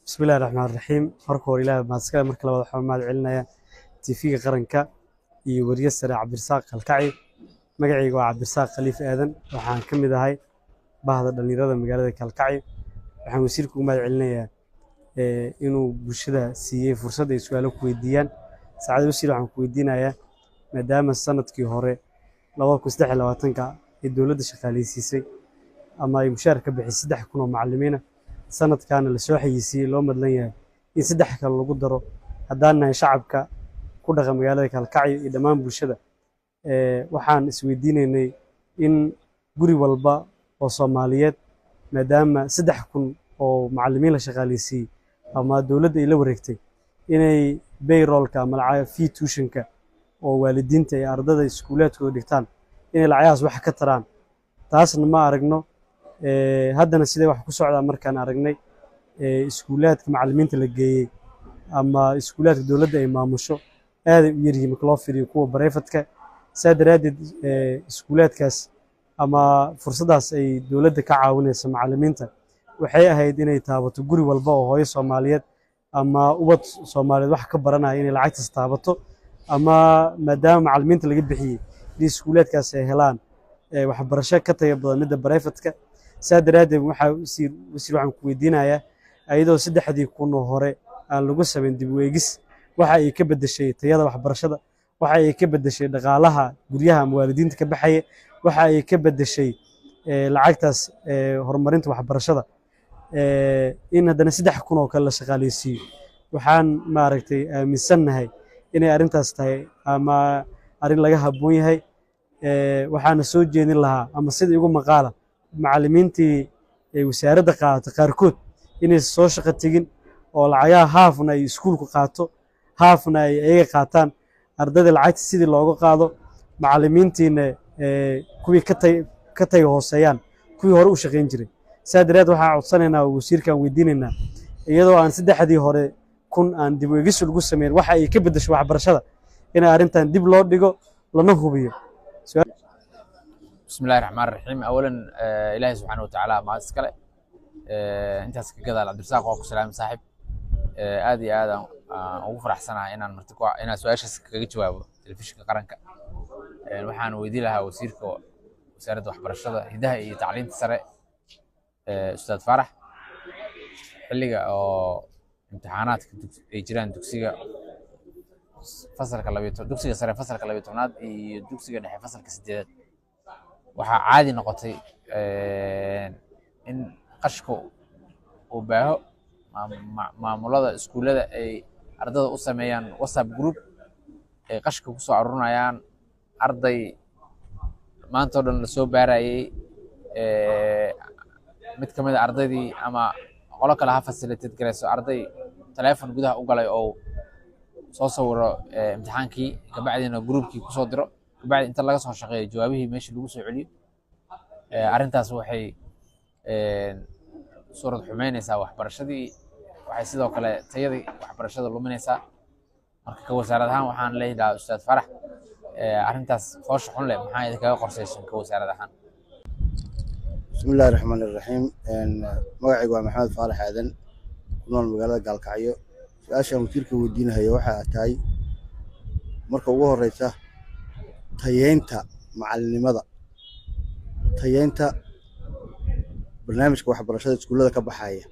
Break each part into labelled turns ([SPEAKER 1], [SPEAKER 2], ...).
[SPEAKER 1] Bismillahi raxmaan raxiim. Marka hore Ilaah mahadskale, marka labaad waxaan mahad celinaya TV-ga qaranka iyo wariye sare Cabdirasaaq Kalkaci. Magacayga waa Cabdirasaaq Khaliif Aadan, waxaan ka mid ahay bahda dhallinyarada magaalada Kalkacyo. Waxaan wasiirka ugu mahad celinayaa inuu bulshada siiyey fursad ay su-aalo ku weydiiyaan. Saacada wasiir, waxaan ku weydiinayaa, maadaama sanadkii hore 2023-ka ay dowladda shaqaaleysiisay ama ay mushaar ka bixisay 3000 oo macallimiina, sanadkaana lasoo xayeysiiyey, loo madlan yahay in saddex kale lagu daro, haddaan nahay shacabka ku dhaqan magaalada Kalkacyo iyo dhammaan bulshada, waxaan isweydiinaynay in guri walba oo Soomaaliyeed, maadaama 3000 oo macallimiin la shaqaaleysiiyey ama dowladda ay la wareegtay, inay payrollka ama lacag fee tuitionka oo waalidiinta iyo ardada iskuulaadkooda dhigtaan inay lacagahaas wax ka taraan. Taasna ma aragno. Haddana sidee wax ku socdaa markaan aragnay iskuulaadka macallimiinta la geeyey ama iskuulaadka dowladda ay maamusho aaday u yaryihiin marka loo fiiriyo kuwa private-ka. Saa daraaddeed, iskuulaadkaas ama fursaddaas ay dowladda ka caawinayso macallimiinta waxay ahayd inay taabato guri walba oo hooyo Soomaaliyeed ama ubad Soomaaliyeed wax ka baranaya, inay lacagtaas taabato, ama maadaama macallimiinta laga bixiyey, in iskuulaadkaas ay helaan waxbarasho ka tayo badan midda private-ka. Saa daraaddeed, waxaa wasiir waxaan ku weydiinayaa, ayadoo 3000 oo hore aan lagu samayn dib u eegis, waxa ay ka beddeshay tayada waxbarashada, waxa ay ka beddeshay dhaqaalaha guryaha ama waalidiinta ka baxaya, waxa ay ka beddeshay lacagtaas horumarinta waxbarashada, in haddana 3000 oo kale la shaqaaleysiiyo, waxaan maaragtay aaminsannahay inay arrintaas tahay ama arrin laga habboon yahay. Waxaana soo jeedin lahaa, ama sida igu maqaala, macallimiintii ay wasaaradda qaadatay qaarkood inaysan soo shaqo tegin oo lacagaha haafna ay iskuulku qaato, haafna ay ayaga qaataan, ardayda lacagta sidii looga qaado, macallimiintiina kuwii ka taga hooseeyaan kuwii hore u shaqayn jiray. Saa daraaddeed, waxaan codsanaynaa oo wasiirkaan weydiinaynaa, iyadoo aan saddexdii hore kun aan dib u eegis lagu sameyn waxa ay ka beddesho waxbarashada, in arrintan dib loo dhigo lana hubiyo.
[SPEAKER 2] بسم الله الرحمن الرحيم. اولا ilaahay subxaana watacaala mahad iskale. Intaas ka gadaal, Cabdirasaaq, waa ku salaamay saaxiib. Aad iyo aad aan ugu faraxsanahay inaan marti ku inaan su-aashaas kaga jawaabo telefishinka qaranka. Waxaan weydiin lahaa wasiirka wasaaradda waxbarashada, hidaha iyo tacliinta sare, Ustaad Faarax, xilliga oo imtixaanaadka ay jiraan dugsiga fasalka dugsiga sare fasalka 12aad iyo dugsiga dhexe fasalka sideedaad, waxaa caadi noqotay in qashka uu baaho, maamulada iskuullada ay ardada u sameeyaan WhatsApp group ay qashka ku soo aruurinayaan. Arday maanta oo dhan lasoo baarayay, mid ka mid a ardaydii ama qolo kale ha facilitate garayso, arday taleefon gudaha u galay oo soo sawiro imtixaankii, kabacdina groupkii kusoo diro, kabacdi inta laga soo shaqeeyo jawaabihii meesha lagu soo celiyo. Arrintaas waxay suurad xumeynaysaa waxbarashadii, waxay sidoo kale tayadii waxbarashada luminaysaa. Marka ka wasaarad ahaan waxaan leeyahay lahaa Ustaad Farax, arrintaas foosha xun leh maxaa idinkaga qorsaysan ka wasaarad ahaan?
[SPEAKER 3] Bismi illahi raxmaan iraxiim. Magacaygu waa Maxamed Faarax Aadan, ku nool magaalada Gaalkacyo. Su-aashaan wasiirka weydiinahayo waxa tahay, marka ugu horeysa, tayeynta macalinimada, tayeynta barnaamijka waxbarashada iskuullada ka baxaya,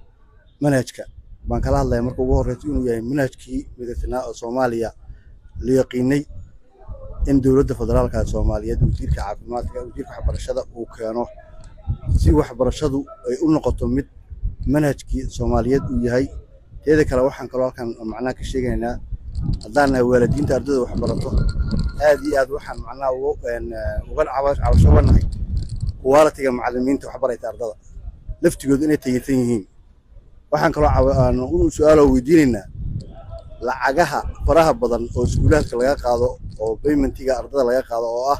[SPEAKER 3] manhajka baan kala hadlaya. Marka ugu horeysa, inuu yahay manhajkii midaysanaa oo Soomaaliya la yaqiinay in dowladda federaalka Soomaaliyeed, wasiirka caafimaadka, wasiirka waxbarashada uu keeno, si waxbarashadu ay u noqoto mid manhajkii Soomaaliyeed uu yahay. Teeda kale, waxaan kaloo halkan macnaha ka sheegaynaa, haddaan nahay waalidiinta ardayda waxbarato, aad iyo aad waxaan macnaha uga cabasho uga nahay quality-ga macallimiinta waxbarayta ardada laftigoodu inay tayaysan yihiin. Waxaan kaloo aan u su-aalo weydiinaynaa lacagaha faraha badan oo iskuulaadka laga qaado oo paymentiga ardada laga qaado, oo ah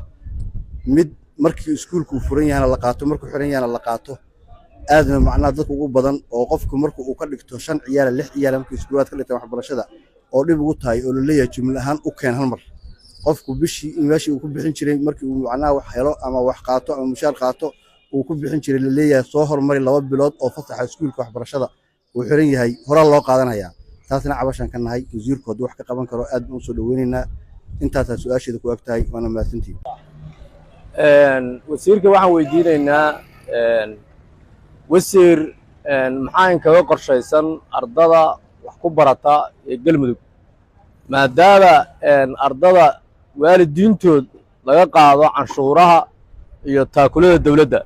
[SPEAKER 3] mid markii iskuulku furan yahana la qaato, markuu xiran yahana la qaato, aadna macnaha dadka ugu badan, oo qofku marka uu ka dhigto shan ciyaala, lix ciyaala, markii iskuulaad ka dhigtaan waxbarashada oo dhib ugu tahay, oo laleeyahay jumla ahaan u keen hal mar. Qofku bishii meeshii uu ku bixin jiray markii uu macnaha wax helo ama wax qaato ama mushaar qaato uu ku bixin jiray, laleeyahay soo hormari 2 bilood oo fasaxa iskuulka waxbarashada Uu xiran yahay, horaa loo qaadanayaa. Taasna cabashaan ka nahay. Wasiirku hadduu wax ka qaban karo, aad baan usoo dhoweynaynaa. Intaasaa su-aasheeda ku eg tahay, waana mahadsantihin.
[SPEAKER 4] Wasiirka waxaan weydiinaynaa, wasiir, maxaa inkaga qorshaysan ardada wax ku barata ee Galmudug, maadaama ardada waalidiintood laga qaado canshuuraha iyo taakulada dowladda,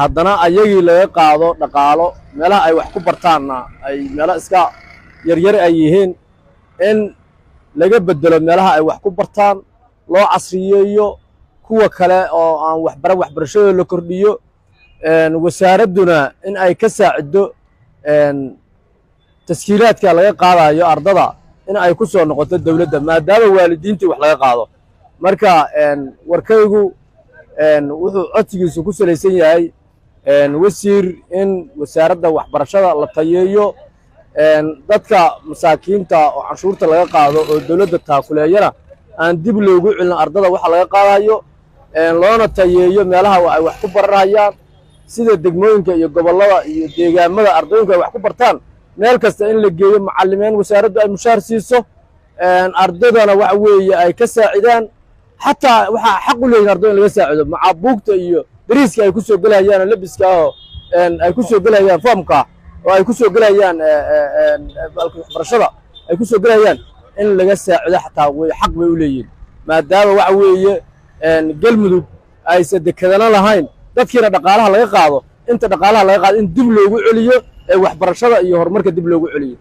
[SPEAKER 4] haddana ayagii laga qaado dhaqaalo, meelaha ay wax ku bartaanna ay meelo iska yaryar ay yihiin, in laga bedelo meelaha ay wax ku bartaan, loo casriyeeyo, kuwa kale oo aan waxbaran waxbarashadooda la kordhiyo, wasaaradduna in ay ka saaciddo taskiilaadka laga qaadayo ardada in ay ku soo noqoto dowladda, maadaama waalidiintii wax laga qaado? Marka warkaygu wuxuu codsigiisu ku salaysan yahay, wasiir, in wasaaradda waxbarashada la tayeeyo, dadka masaakiinta oo canshuurta laga qaado oo dowladda taakuleeyana aan dib loogu celin ardada waxa laga qaadayo, loona tayeeyo meelaha ay wax ku baranayaan, sida degmooyinka iyo gobollada iyo deegaamada ardooyinku ay wax ku bartaan. Meel kasta in la geeyo macalimiin wasaaraddu ay mushaar siiso, ardadana waxa weeye ay ka saacidaan. Xataa waxaa xaq u leeyihin ardada in laga saacido macaabuugta iyo dariiska ay ku soo gelayaan, labiska oo ay ku soo gelayaan, foomka oo ay ku soo gelayaan, waxbarashada ay ku soo gelayaan in laga saacido xataa way xaq bay u leeyihin, maadaama waxa weeye Galmudug aysan dekedana lahayn, dadkiina dhaqaalaha laga qaado. Inta dhaqaalaha laga qaado in dib loogu celiyo ee waxbarashada iyo horumarka dib loogu celiyo.